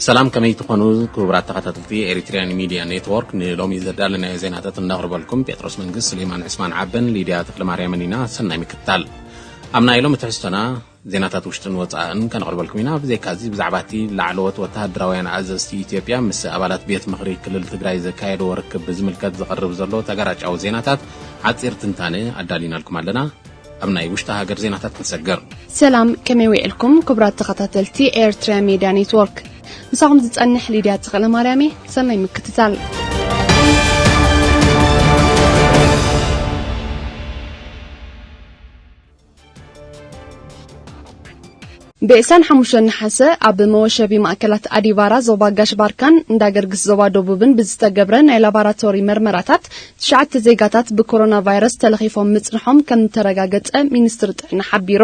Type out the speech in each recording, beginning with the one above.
ሰላም፣ ከመይ ትኾኑ ክቡራት ተኸታተልቲ ኤሪትሪያን ሚድያ ኔትወርክ? ንሎሚ ዘዳለናዮ ዜናታት እናቕርበልኩም ጴጥሮስ መንግስት፣ ስሌማን ዕስማን ዓበን ሊድያ ተኽለማርያምን ኢና። ሰናይ ምክትታል። ኣብ ናይ ሎሚ ትሕዝቶና ዜናታት ውሽጥን ወፃእን ከነቕርበልኩም ኢና። ብዘይካዚ ብዛዕባ እቲ ላዕለዎት ወተሃደራውያን ኣዘዝቲ ኢትዮጵያ ምስ ኣባላት ቤት ምኽሪ ክልል ትግራይ ዘካየድዎ ርክብ ብዝምልከት ዝቐርብ ዘሎ ተጋራጫዊ ዜናታት ዓፂር ትንታነ ኣዳሊናልኩም ኣለና። ኣብ ናይ ውሽጢ ሃገር ዜናታት ክንሰግር። ሰላም፣ ከመይ ውዒልኩም ክቡራት ተኸታተልቲ ኤርትራ ሜድያ ኔትወርክ? ምሳኹም ዝጸንሕ ሊድያ ተኽለ ማርያም እየ። ሰናይ ምክትታል። ብ25 ነሓሰ ኣብ መወሸቢ ማእከላት ኣዲባራ ዞባ ጋሽ ባርካን እንዳገርግስ ዞባ ደቡብን ብዝተገብረ ናይ ላባራቶሪ መርመራታት ትሽዓተ ዜጋታት ብኮሮና ቫይረስ ተለኺፎም ምጽንሖም ከም ዝተረጋገጸ ሚኒስትሪ ጥዕና ሓቢሩ።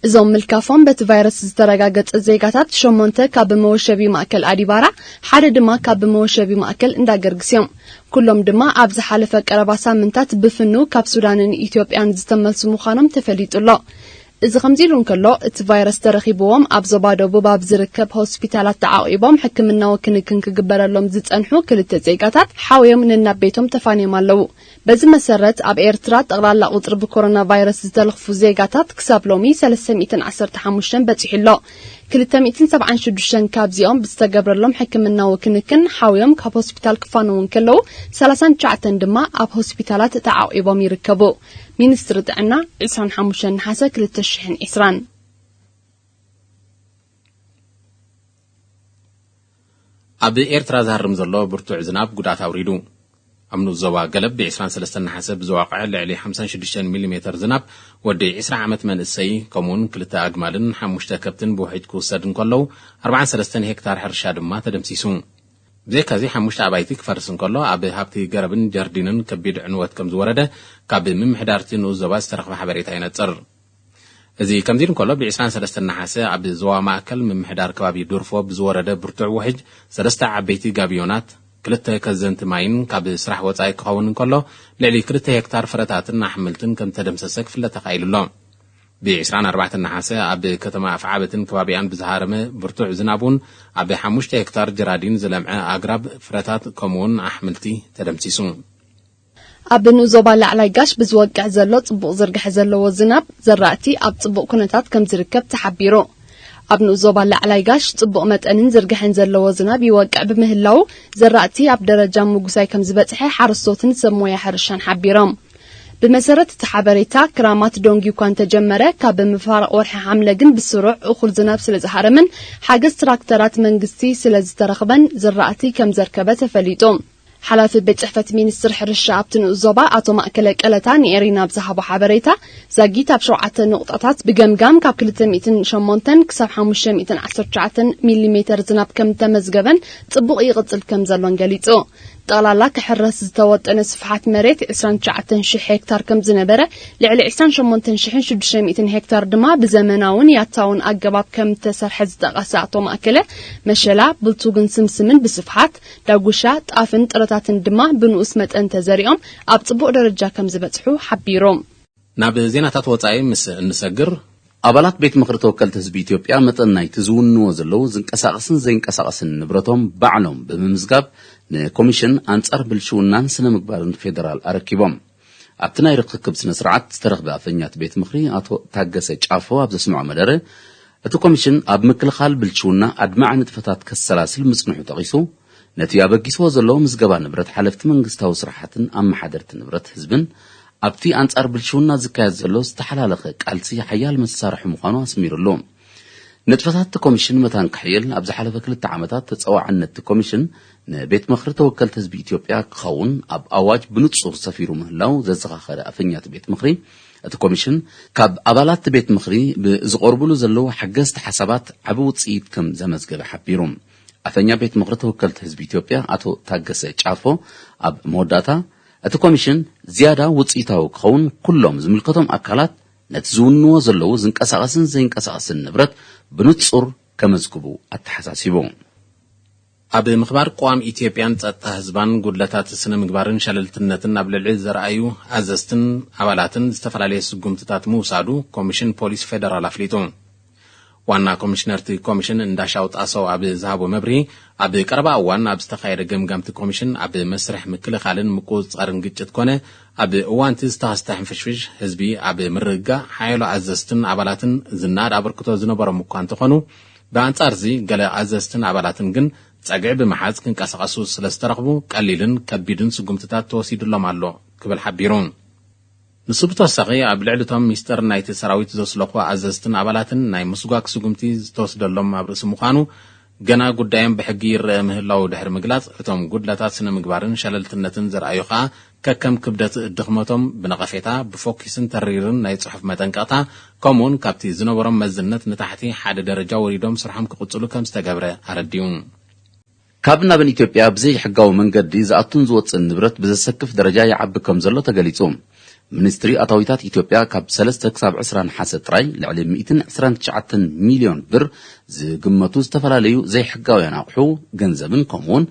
እዞም ምልካፎም በቲ ቫይረስ ዝተረጋገጸ ዜጋታት ሸሞንተ ካብ መወሸቢ ማእከል ኣዲባራ፣ ሓደ ድማ ካብ መወሸቢ ማእከል እንዳገርግስ እዮም። ኩሎም ድማ ኣብ ዝሓለፈ ቀረባ ሳምንታት ብፍኑ ካብ ሱዳንን ኢትዮጵያን ዝተመልሱ ምዃኖም ተፈሊጡ ኣሎ። እዚ ከምዚ ኢሉ እንከሎ፣ እቲ ቫይረስ ተረኺብዎም ኣብ ዞባ ደቡብ ኣብ ዝርከብ ሆስፒታላት ተዓቒቦም ሕክምናዊ ክንክን ክግበረሎም ዝጸንሑ ክልተ ዜጋታት ሓውዮም ነናብ ቤቶም ተፋንዮም ኣለዉ። በዚ መሰረት፣ ኣብ ኤርትራ ጠቕላላ ቁጽሪ ብኮሮና ቫይረስ ዝተለኽፉ ዜጋታት ክሳብ ሎሚ ሰለስተ ሚእትን ዓሰርተ ሓሙሽተን በጺሑ ኣሎ። ክልተ ሚእትን ሰብዓን ሽዱሽተን ካብዚኦም ብዝተገብረሎም ሕክምናዊ ክንክን ሓውዮም ካብ ሆስፒታል ክፋነዉ እንከለዉ፣ ሰላሳን ትሽዓተን ድማ ኣብ ሆስፒታላት ተዓቒቦም ይርከቡ። ሚኒስትሪ ጥዕና፣ ዕስራን ሓሙሽተን ነሓሰ ክልተ ሽሕን ዕስራን። ኣብ ኤርትራ ዝሃርም ዘሎ ብርቱዕ ዝናብ ጉድኣት ኣውሪዱ። ኣብ ንኡስ ዞባ ገለብ ብ23 ነሓሰ ብዝወቕዐ ልዕሊ ሓምሳን ሽዱሽተን ሚሊሜተር ዝናብ ወዲ ዕስራ ዓመት መንእሰይ ከምኡውን ክልተ ኣግማልን ሓሙሽተ ከብትን ብውሕጅ ክውሰድ እንከለዉ፣ ኣርባዓን ሰለስተን ሄክታር ሕርሻ ድማ ተደምሲሱ። ብዘይካዚ ሓሙሽተ ኣባይቲ ክፈርስ እንከሎ፣ ኣብ ሃብቲ ገረብን ጀርዲንን ከቢድ ዕንወት ከም ዝወረደ ካብ ምምሕዳርቲ ንኡስ ዞባ ዝተረኽበ ሓበሬታ ይነጽር። እዚ ከምዚ ኢሉ እንከሎ፣ ብ23 ነሓሰ ኣብ ዞባ ማእከል ምምሕዳር ከባቢ ዱርፎ ብዝወረደ ብርቱዕ ውሕጅ ሰለስተ ዓበይቲ ጋብዮናት፣ ክልተ ከዘንቲ ማይን ካብ ስራሕ ወጻኢ ክኸውን እንከሎ፣ ልዕሊ ክልተ ሄክታር ፍረታትን ኣሕምልትን ከም ተደምሰሰ ክፍለጥ ተኻኢሉ ኣሎ። ብ24 ነሓሰ ኣብ ከተማ ኣፍዓበትን ከባቢኣን ብዝሃረመ ብርቱዕ ዝናብ እውን ኣብ ሓሙሽተ ሄክታር ጀራዲን ዝለምዐ ኣግራብ ፍረታት ከምኡውን ኣሕምልቲ ተደምሲሱ። ኣብ ንኡስ ዞባ ላዕላይ ጋሽ ብዝወቅዕ ዘሎ ጽቡቕ ዝርግሐ ዘለዎ ዝናብ፣ ዘራእቲ ኣብ ጽቡቕ ኩነታት ከም ዝርከብ ተሓቢሩ። ኣብ ንኡስ ዞባ ላዕላይ ጋሽ ጽቡቕ መጠንን ዝርግሐን ዘለዎ ዝናብ ይወቅዕ ብምህላው፣ ዘራእቲ ኣብ ደረጃ ምጉሳይ ከም ዝበጽሐ ሓረስቶትን ሰብ ሞያ ሕርሻን ሓቢሮም። ብመሰረት እቲ ሓበሬታ፣ ክራማት ደንጉዩ እኳ እንተጀመረ፣ ካብ ምፋርቕ ወርሒ ሓምለ ግን ብስሩዕ እኹል ዝናብ ስለ ዝሃረመን ሓገዝ ትራክተራት መንግስቲ ስለ ዝተረኽበን፣ ዘራእቲ ከም ዘርከበ ተፈሊጡ። ሓላፊ ቤት ጽሕፈት ሚኒስትር ሕርሻ ኣብቲ ንኡስ ዞባ ኣቶ ማእከለ ቀለታ ንኤሪና ኣብ ዝሃቦ ሓበሬታ፣ ዛጊት ኣብ ሸውዓተ ነቑጣታት ብገምጋም ካብ ክልተ ሚእትን ሸሞንተን ክሳብ ሓሙሽተ ሚእትን ዓሰርተ ትሽዓተ ሚሊሜተር ዝናብ ከም ተመዝገበን ጽቡቕ ይቕጽል ከም ዘሎን ገሊጹ። ጠቕላላ ክሕረስ ዝተወጠነ ስፍሓት መሬት ዕስራን ትሽዓተን ሽሕ ሄክታር ከም ዝነበረ፣ ልዕሊ ዕስራን ሸሞንተን ሽሕን ሽዱሽተ ሚእትን ሄክታር ድማ ብዘመናውን ያታውን ኣገባብ ከም እተሰርሐ ዝጠቐሰ ኣቶ ማእከለ፣ መሸላ፣ ብልቱግን ስምስምን ብስፍሓት፣ ዳጉሻ፣ ጣፍን ጥረታትን ድማ ብንኡስ መጠን ተዘሪኦም ኣብ ጽቡቕ ደረጃ ከም ዝበጽሑ ሓቢሩ። ናብ ዜናታት ወጻኢ ምስ እንሰግር፣ ኣባላት ቤት ምኽሪ ተወከልቲ ህዝቢ ኢትዮጵያ መጠን ናይቲ ዝውንዎ ዘለዉ ዝንቀሳቐስን ዘይንቀሳቐስን ንብረቶም ባዕሎም ብምምዝጋብ ንኮሚሽን ኣንጻር ብልሽውናን ስነ ምግባርን ፌደራል ኣረኪቦም። ኣብቲ ናይ ርክክብ ስነ ስርዓት ዝተረኽበ ኣፈኛ እቲ ቤት ምኽሪ ኣቶ ታገሰ ጫፎ ኣብ ዘስምዖ መደረ፣ እቲ ኮሚሽን ኣብ ምክልኻል ብልሽውና ኣድማዒ ንጥፈታት ከሰላስል ምጽንሑ ጠቒሱ፣ ነቲ ኣበጊስዎ ዘሎ ምዝገባ ንብረት ሓለፍቲ መንግስታዊ ስራሓትን ኣመሓደርቲ ንብረት ህዝብን ኣብቲ ኣንጻር ብልሽውና ዝካየድ ዘሎ ዝተሓላለኸ ቃልሲ ሓያል መሳርሒ ምዃኑ ኣስሚሩሉ። ንጥፈታት እቲ ኮሚሽን መታን ክሕይል ኣብ ዝሓለፈ ክልተ ዓመታት ተጸዋዕነት እቲ ኮሚሽን ንቤት ምኽሪ ተወከልቲ ህዝቢ ኢትዮጵያ ክኸውን ኣብ ኣዋጅ ብንጹር ሰፊሩ ምህላው ዘዘኻኸረ ኣፈኛ እቲ ቤት ምኽሪ፣ እቲ ኮሚሽን ካብ ኣባላት እቲ ቤት ምኽሪ ብዝቐርቡሉ ዘለዉ ሓገዝቲ ሓሳባት ዓቢ ውጽኢት ከም ዘመዝገበ ሓቢሩ። ኣፈኛ ቤት ምኽሪ ተወከልቲ ህዝቢ ኢትዮጵያ ኣቶ ታገሰ ጫፎ ኣብ መወዳእታ፣ እቲ ኮሚሽን ዝያዳ ውጽኢታዊ ክኸውን ኩሎም ዝምልከቶም ኣካላት ነቲ ዝውንዎ ዘለዉ ዝንቀሳቐስን ዘይንቀሳቐስን ንብረት ብንጹር ከመዝግቡ ኣተሓሳሲቡ። ኣብ ምኽባር ቅዋም ኢትዮጵያን ጸጥታ ህዝባን ጉድለታት ስነ ምግባርን ሸለልትነትን ኣብ ልዕሊ ዘርኣዩ ኣዘዝትን ኣባላትን ዝተፈላለየ ስጉምትታት ምውሳዱ ኮሚሽን ፖሊስ ፌደራል ኣፍሊጡ። ዋና ኮሚሽነር እቲ ኮሚሽን እንዳሻው ጣሰው ኣብ ዝሃቦ መብርሂ፣ ኣብ ቀረባ እዋን ኣብ ዝተኻየደ ገምጋም እቲ ኮሚሽን ኣብ መስርሕ ምክልኻልን ምቁጽጻርን ግጭት ኮነ ኣብ እዋን እቲ ዝተኸስተ ሕንፍሽፍሽ ህዝቢ ኣብ ምርግጋእ ሓያሎ ኣዘዝትን ኣባላትን ዝነኣድ ኣበርክቶ ዝነበሮም እኳ እንተኾኑ፣ ብኣንጻር እዚ ገለ ኣዘዝትን ኣባላትን ግን ጸግዒ ብምሓዝ ክንቀሳቐሱ ስለ ዝተረኽቡ ቀሊልን ከቢድን ስጉምትታት ተወሲድሎም ኣሎ ክብል ሓቢሩ። ንሱ ብተወሳኺ ኣብ ልዕሊ እቶም ሚስጥር ናይቲ ሰራዊት ዘስለኹ ኣዘዝትን ኣባላትን ናይ ምስጓግ ስጉምቲ ዝተወስደሎም ኣብ ርእሲ ምዃኑ፣ ገና ጉዳዮም ብሕጊ ይረአ ምህላው ድሕሪ ምግላጽ፣ እቶም ጉድለታት ስነ ምግባርን ሸለልትነትን ዘርኣዩ ከኣ ከከም ክብደት ድኽመቶም ብነቐፌታ፣ ብፎኪስን ተሪርን ናይ ጽሑፍ መጠንቀቕታ፣ ከምኡውን ካብቲ ዝነበሮም መዝነት ንታሕቲ ሓደ ደረጃ ወሪዶም ስርሖም ክቕጽሉ ከም ዝተገብረ ኣረዲኡ። ካብ ናብን ኢትዮጵያ ብዘይሕጋዊ መንገዲ ዝኣቱን ዝወፅእን ንብረት ብዘሰክፍ ደረጃ ይዓቢ ከም ዘሎ ተገሊፁ። ሚኒስትሪ ኣታዊታት ኢትዮጵያ ካብ ሰለስተ ክሳብ ዕስራ ነሓሰ ጥራይ ልዕሊ ሚእትን ዕስራን ትሽዓተን ሚልዮን ብር ዝግመቱ ዝተፈላለዩ ዘይሕጋውያን ኣቑሑ፣ ገንዘብን ከምኡውን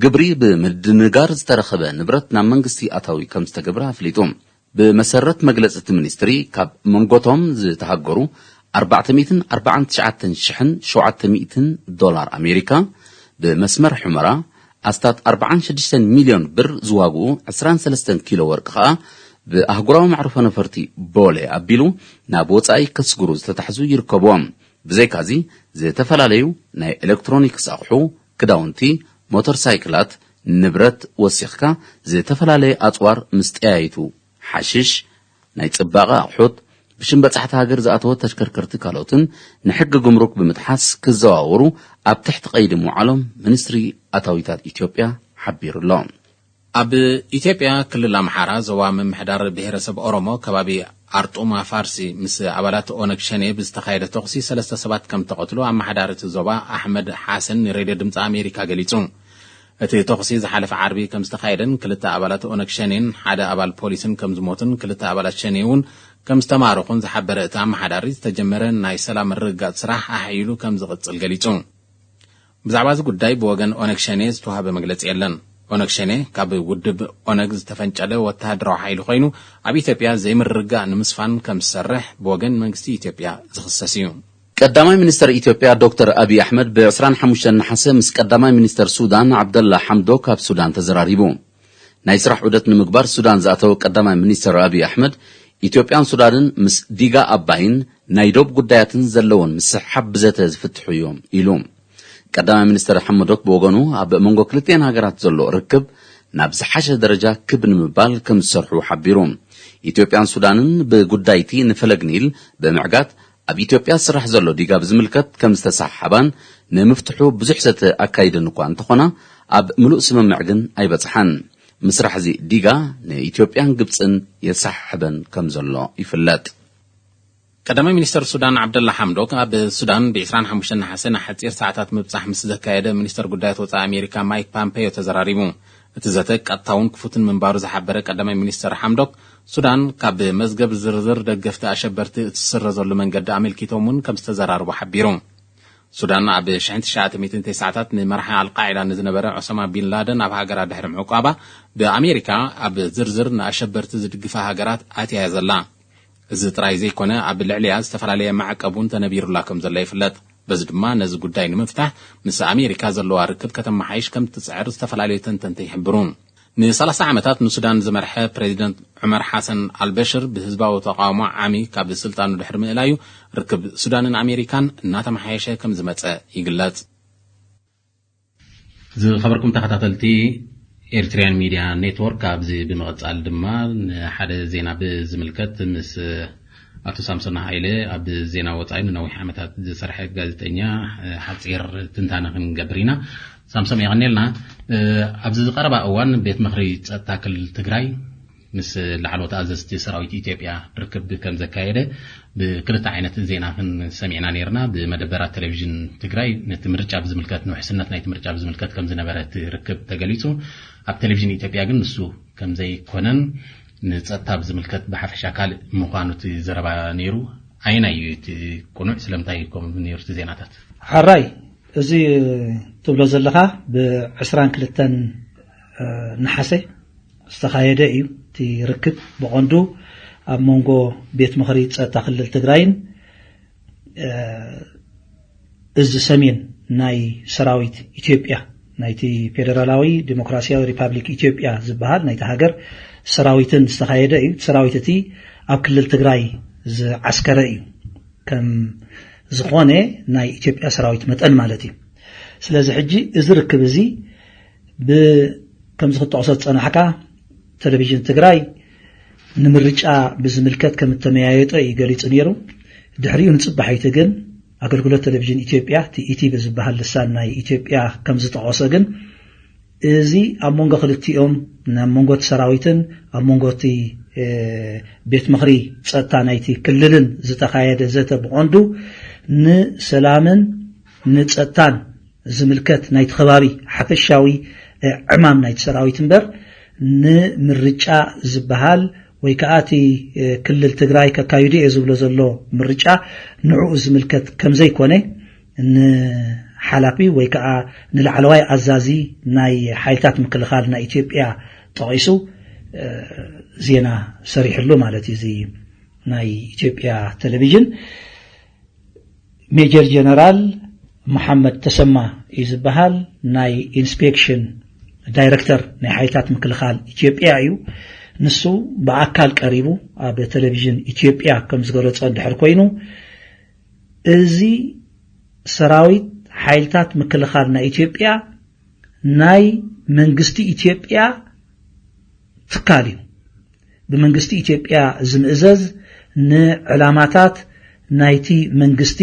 ግብሪ ብምድንጋር ዝተረኸበ ንብረት ናብ መንግስቲ ኣታዊ ከም ዝተገብረ ኣፍሊጡ። ብመሰረት መግለጺ እቲ ሚኒስትሪ፣ ካብ መንጎቶም ዝተሃገሩ ኣርባዕተ ሚእትን ኣርባዓን ትሽዓተን ሽሕን ሸውዓተ ሚእትን ዶላር ኣሜሪካ፣ ብመስመር ሑመራ ኣስታት ኣርባዓን ሽዱሽተን ሚልዮን ብር ዝዋግኡ ዕስራን ሰለስተን ኪሎ ወርቂ ከኣ ብኣህጉራዊ መዕርፎ ነፈርቲ ቦሌ ኣቢሉ ናብ ወጻኢ ከስግሩ ዝተታሕዙ ይርከብዎም። ብዘይካዚ ዝተፈላለዩ ናይ ኤሌክትሮኒክስ ኣቑሑ፣ ክዳውንቲ፣ ሞተር ሳይክላት፣ ንብረት ወሲኽካ ዝተፈላለየ ኣጽዋር ምስ ጠያይቱ ሓሽሽ፣ ናይ ጽባቐ ኣቑሑት፣ ብሽም በጻሕቲ ሃገር ዝኣተወ ተሽከርከርቲ ካልኦትን ንሕጊ ጉምሩክ ብምጥሓስ ክዘዋወሩ ኣብ ትሕቲ ቀይዲ ምውዓሎም ሚኒስትሪ ኣታዊታት ኢትዮጵያ ሓቢሩ ኣሎ። ኣብ ኢትዮጵያ ክልል ኣምሓራ ዞባ ምምሕዳር ብሄረሰብ ኦሮሞ ከባቢ ኣርጡማ ፋርሲ ምስ ኣባላት ኦነግ ሸኔ ብዝተኻየደ ተኹሲ ሰለስተ ሰባት ከም ተቐትሉ ኣመሓዳሪ እቲ ዞባ ኣሕመድ ሓሰን ንሬድዮ ድምፂ ኣሜሪካ ገሊጹ። እቲ ተኹሲ ዝሓለፈ ዓርቢ ከም ዝተኻየደን ክልተ ኣባላት ኦነግ ሸኔን ሓደ ኣባል ፖሊስን ከም ዝሞቱን ክልተ ኣባላት ሸኔ እውን ከም ዝተማረኹን ዝሓበረ እቲ ኣመሓዳሪ፣ ዝተጀመረ ናይ ሰላም ምርግጋጽ ስራሕ ኣሕይሉ ከም ዝቕጽል ገሊጹ። ብዛዕባ እዚ ጉዳይ ብወገን ኦነግ ሸኔ ዝተዋህበ መግለጺ የለን። ኦነግ ሸኔ ካብ ውድብ ኦነግ ዝተፈንጨለ ወተሃደራዊ ሓይሊ ኮይኑ፣ ኣብ ኢትዮጵያ ዘይምርግጋእ ንምስፋን ከም ዝሰርሕ ብወገን መንግስቲ ኢትዮጵያ ዝኽሰስ እዩ። ቀዳማይ ሚኒስተር ኢትዮጵያ ዶክተር ኣብይ ኣሕመድ ብ ዕስራን ሓሙሽተን ነሓሰ ምስ ቀዳማይ ሚኒስተር ሱዳን ዓብደላ ሓምዶክ ኣብ ሱዳን ተዘራሪቡ። ናይ ስራሕ ዑደት ንምግባር ሱዳን ዝኣተወ ቀዳማይ ሚኒስተር ኣብይ ኣሕመድ፣ ኢትዮጵያን ሱዳንን ምስ ዲጋ ኣባይን ናይ ዶብ ጉዳያትን ዘለወን ምስሕሓብ ብዘተ ዝፍትሑ እዮም ኢሉ። ቀዳማይ ሚኒስተር ሓመዶክ ብወገኑ፣ ኣብ መንጎ ክልቲኤን ሃገራት ዘሎ ርክብ ናብ ዝሓሸ ደረጃ ክብ ንምባል ከም ዝሰርሑ ሓቢሩ። ኢትዮጵያን ሱዳንን ብጉዳይቲ ንፈለግ ኒል ብምዕጋት ኣብ ኢትዮጵያ ዝስራሕ ዘሎ ዲጋ ብዝምልከት ከም ዝተሰሓሓባን ንምፍትሑ ብዙሕ ዘተ ኣካይደን እኳ እንተኾና፣ ኣብ ምሉእ ስምምዕ ግን ኣይበጽሓን። ምስራሕ እዚ ዲጋ ንኢትዮጵያን ግብጽን የሰሓሕበን ከም ዘሎ ይፍለጥ። ቀዳማይ ሚኒስተር ሱዳን ዓብደላ ሓምዶክ ኣብ ሱዳን ብ ዕስራን ሓሙሽተን ነሓሰ ንሓጺር ሰዓታት ምብጻሕ ምስ ዘካየደ፣ ሚኒስተር ጉዳያት ወጻኢ ኣሜሪካ ማይክ ፓምፔዮ ተዘራሪቡ። እቲ ዘተ ቀጥታውን ክፉትን ምንባሩ ዝሓበረ ቀዳማይ ሚኒስተር ሓምዶክ፣ ሱዳን ካብ መዝገብ ዝርዝር ደገፍቲ ኣሸበርቲ እትስረዘሉ መንገዲ ኣመልኪቶም እውን ከም ዝተዘራረቡ ሓቢሩ። ሱዳን ኣብ ሽሕን ትሽዓተ ሚእትን ተስዓታት ንመራሒ ኣልቃዒዳ ንዝነበረ ዑሳማ ቢን ላደን ኣብ ሃገራ ድሕሪ ምዕቋባ፣ ብኣሜሪካ ኣብ ዝርዝር ንኣሸበርቲ ዝድግፋ ሃገራት ኣትያ እያ ዘላ። እዚ ጥራይ ዘይኮነ፣ ኣብ ልዕሊኣ ዝተፈላለየ ማዕቀብ እውን ተነቢሩላ ከም ዘሎ ይፍለጥ። በዚ ድማ ነዚ ጉዳይ ንምፍታሕ ምስ ኣሜሪካ ዘለዋ ርክብ ከተመሓይሽ ከም ትጽዕር ዝተፈላለዩ ተንተንቲ ይሕብሩ። ንሰላሳ ዓመታት ንሱዳን ዝመርሐ ፕሬዚደንት ዑመር ሓሰን ኣልበሽር ብህዝባዊ ተቃውሞ ዓሚ ካብ ስልጣኑ ድሕሪ ምእላዩ፣ ርክብ ሱዳንን ኣሜሪካን እናተመሓየሸ ከም ዝመጸ ይግለጽ። ዝኸበርኩም ተኸታተልቲ ኤርትርያን ሚድያ ኔትወርክ፣ ኣብዚ ብምቕጻል ድማ ንሓደ ዜና ብዝምልከት ምስ ኣቶ ሳምሶን ሃይለ፣ ኣብ ዜና ወጻኢ ንነዊሕ ዓመታት ዝሰርሐ ጋዜጠኛ፣ ሓጺር ትንታነ ክንገብር ኢና። ሳምሶም፣ የቐኔልና። ኣብዚ ዝቐረባ እዋን ቤት ምኽሪ ጸጥታ ክልል ትግራይ ምስ ላዕለዎት ኣዘዝቲ ሰራዊት ኢትዮጵያ ርክብ ከም ዘካየደ ብክልተ ዓይነት ዜና ክንሰሚዕና ነይርና። ብመደበራት ቴሌቪዥን ትግራይ ነቲ ምርጫ ብዝምልከት፣ ንውሕስነት ናይቲ ምርጫ ብዝምልከት ከም ዝነበረ እቲ ርክብ ተገሊጹ። ኣብ ቴሌቪዥን ኢትዮጵያ ግን ንሱ ከም ዘይኮነን ንጸጥታ ብዝምልከት ብሓፈሻ ካልእ ምዃኑ እቲ ዘረባ ነይሩ። ኣየናይ እዩ እቲ ቅኑዕ? ስለምንታይ ከምኡ ነይሩ እቲ ዜናታት? ሕራይ፣ እዚ ትብሎ ዘለኻ ብ ዕስራን ክልተን ነሓሰ ዝተኻየደ እዩ። እቲ ርክብ ብቐንዱ ኣብ መንጎ ቤት ምኽሪ ጸጥታ ክልል ትግራይን፣ እ፣ እዚ ሰሜን ናይ ሰራዊት ኢትዮጵያ፣ ናይቲ ፌደራላዊ ዲሞክራሲያዊ ሪፓብሊክ ኢትዮጵያ ዝበሃል ናይቲ ሃገር ሰራዊትን ዝተኻየደ እዩ። እቲ ሰራዊት እቲ ኣብ ክልል ትግራይ ዝዓስከረ እዩ፣ ከም ዝኾነ ናይ ኢትዮጵያ ሰራዊት መጠን ማለት እዩ። ስለዚ ሕጂ እዚ ርክብ እዚ ብ-፣ ከምዚ ክትጠቕሶ ዝጸናሕካ፣ ቴሌቪዥን ትግራይ ንምርጫ ብዝምልከት ከም እተመያየጠ እዩ ገሊጹ ነይሩ። ድሕሪኡ ንጽባሒቲ ግን ኣገልግሎት ቴሌቪዥን ኢትዮጵያ፣ እቲ ኢቲቪ ዝበሃል ልሳን ናይ ኢትዮጵያ ከም ዝጠቐሶ ግን፣ እዚ ኣብ መንጎ ክልቲኦም፣ ኣብ መንጎ እቲ ሰራዊትን ኣብ መንጎ እቲ፣ እ፣ ቤት ምኽሪ ጸጥታ ናይቲ ክልልን ዝተኻየደ ዘተ ብቐንዱ ንሰላምን ንጸጥታን ዝምልከት ናይቲ ከባቢ ሓፈሻዊ፣ እ፣ ዕማም ናይቲ ሰራዊት እምበር፣ ንምርጫ ዝበሃል ወይ ከዓ እቲ፣ እ፣ ክልል ትግራይ ከካይዱ እየ ዝብሎ ዘሎ ምርጫ ንዕኡ ዝምልከት ከም ዘይኮነ ንሓላፊ ወይ ከዓ ንላዕለዋይ ኣዛዚ ናይ ሓይልታት ምክልኻል ናይ ኢትዮጵያ ጠቒሱ፣ እ፣ ዜና ሰሪሕሉ ማለት እዩ። እዚ ናይ ኢትዮጵያ ቴሌቪዥን ሜጀር ጀነራል መሓመድ ተሰማ እዩ ዝበሃል፣ ናይ ኢንስፔክሽን ዳይረክተር ናይ ሓይልታት ምክልኻል ኢትዮጵያ እዩ። ንሱ ብኣካል ቀሪቡ ኣብ ቴሌቪዥን ኢትዮጵያ ከም ዝገለጾ እንድሕር ኮይኑ፣ እዚ ሰራዊት ሓይልታት ምክልኻል ናይ ኢትዮጵያ ናይ መንግስቲ ኢትዮጵያ ትካል እዩ። ብመንግስቲ ኢትዮጵያ ዝምእዘዝ፣ ንዕላማታት ናይቲ መንግስቲ፣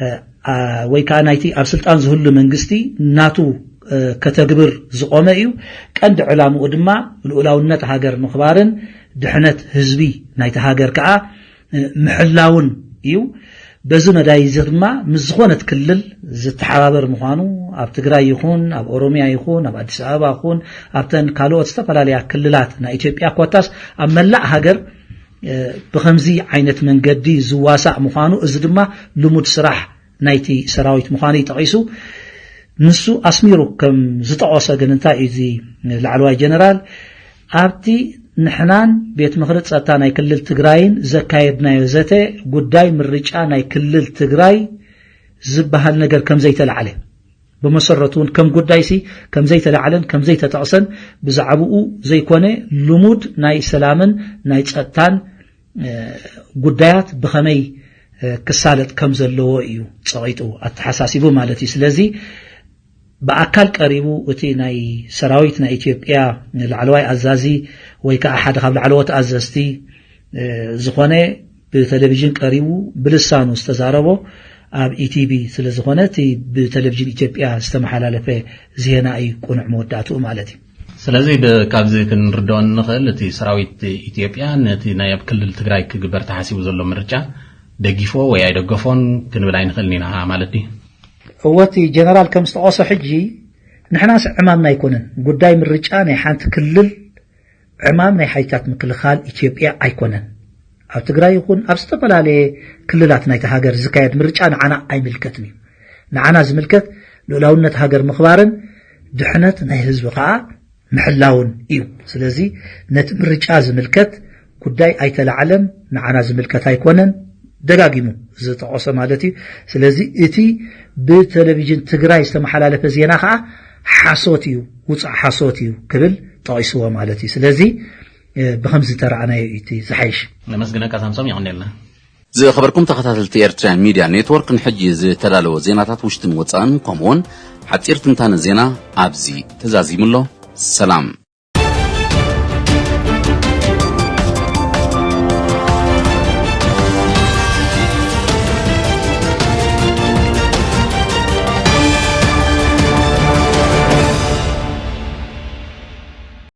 እ፣ ኣ፣ ወይ ከዓ ናይቲ ኣብ ስልጣን ዝህሉ መንግስቲ ናቱ፣ እ፣ ከተግብር ዝቖመ እዩ። ቀንዲ ዕላምኡ ድማ ልኡላውነት ሃገር ምኽባርን ድሕነት ህዝቢ ናይቲ ሃገር ከዓ፣ እ፣ ምሕላውን እዩ። በዚ መዳይ እዚ ድማ ምስ ዝኾነት ክልል ዝተሓባበር ምዃኑ፣ ኣብ ትግራይ ይኹን፣ ኣብ ኦሮሚያ ይኹን፣ ኣብ ኣዲስ ኣበባ ይኹን፣ ኣብተን ካልኦት ዝተፈላለያ ክልላት ናይ ኢትዮጵያ፣ ኮታስ ኣብ መላእ ሃገር፣ እ፣ ብኸምዚ ዓይነት መንገዲ ዝዋሳእ ምዃኑ፣ እዚ ድማ ልሙድ ስራሕ ናይቲ ሰራዊት ምዃኑ እዩ ጠቒሱ። ንሱ ኣስሚሩ ከም ዝጠቐሶ ግን፣ እንታይ እዩ እዚ ላዕለዋይ ጀነራል፣ ኣብቲ ንሕናን ቤት ምኽሪ ጸጥታ ናይ ክልል ትግራይን ዘካየድናዮ ዘተ፣ ጉዳይ ምርጫ ናይ ክልል ትግራይ ዝበሃል ነገር ከም ዘይተላዕለ፣ ብመሰረቱ እውን ከም ጉዳይሲ ከም ዘይተላዕለን ከም ዘይተጠቕሰን፣ ብዛዕባኡ ዘይኮነ፣ ልሙድ ናይ ሰላምን ናይ ጸጥታን፣ እ፣ ጉዳያት ብኸመይ፣ እ፣ ክሳለጥ ከም ዘለዎ እዩ ጸቒጡ ኣተሓሳሲቡ ማለት እዩ። ስለዚ ብኣካል ቀሪቡ እቲ ናይ ሰራዊት ናይ ኢትዮጵያ ላዕለዋይ ኣዛዚ ወይ ከዓ ሓደ ካብ ላዕለዎት ኣዘዝቲ፣ እ፣ ዝኾነ፣ ብቴሌቪዥን ቀሪቡ ብልሳኑ ዝተዛረቦ ኣብ ኢቲቪ ስለ ዝኾነ፣ እቲ ብቴሌቪዥን ኢትዮጵያ ዝተመሓላለፈ ዜና እዩ ቅኑዕ መወዳእትኡ ማለት እዩ። ስለዚ ብ-፣ ካብዚ ክንርድኦ እንኽእል፣ እቲ ሰራዊት ኢትዮጵያ ነቲ ናይ ኣብ ክልል ትግራይ ክግበር ተሓሲቡ ዘሎ ምርጫ ደጊፎ ወይ ኣይደገፎን ክንብል ኣይንኽእልን ኢና ማለት ድዩ? እወ፣ እቲ ጀነራል ከም ዝጠቐሶ፣ ሕጂ ንሕናስ ዕማምና ኣይኮነን፣ ጉዳይ ምርጫ ናይ ሓንቲ ክልል ዕማም ናይ ሓይልታት ምክልኻል ኢትዮጵያ ኣይኮነን። ኣብ ትግራይ ይኹን ኣብ ዝተፈላለየ ክልላት ናይቲ ሃገር ዝካየድ ምርጫ ንዓና ኣይምልከትን እዩ። ንዓና ዝምልከት ልኡላውነት ሃገር ምኽባርን ድሕነት ናይ ህዝቢ ከዓ ምሕላውን እዩ። ስለዚ ነቲ ምርጫ ዝምልከት ጉዳይ ኣይተላዕለን፣ ንዓና ዝምልከት ኣይኮነን፣ ደጋጊሙ ዝጠቐሶ ማለት እዩ። ስለዚ እቲ ብቴሌቪዥን ትግራይ ዝተመሓላለፈ ዜና ከዓ ሓሶት እዩ፣ ውፃእ ሓሶት እዩ ክብል ጠቒስዎ ማለት እዩ። ስለዚ፣ እ፣ ብኸምዚ ተረኣናዮ እዩ እቲ ዝሓይሽ። ነመስግነካ ሳምሶም፣ የቐንየልና። ዝኸበርኩም ተኸታተልቲ ኤርትራያን ሚድያ ኔትወርክ፣ ንሕጂ ዝተዳለወ ዜናታት ውሽጥን ወፃእን ከምኡውን ሓፂር ትንታነ ዜና ኣብዚ ተዛዚሙ ኣሎ። ሰላም።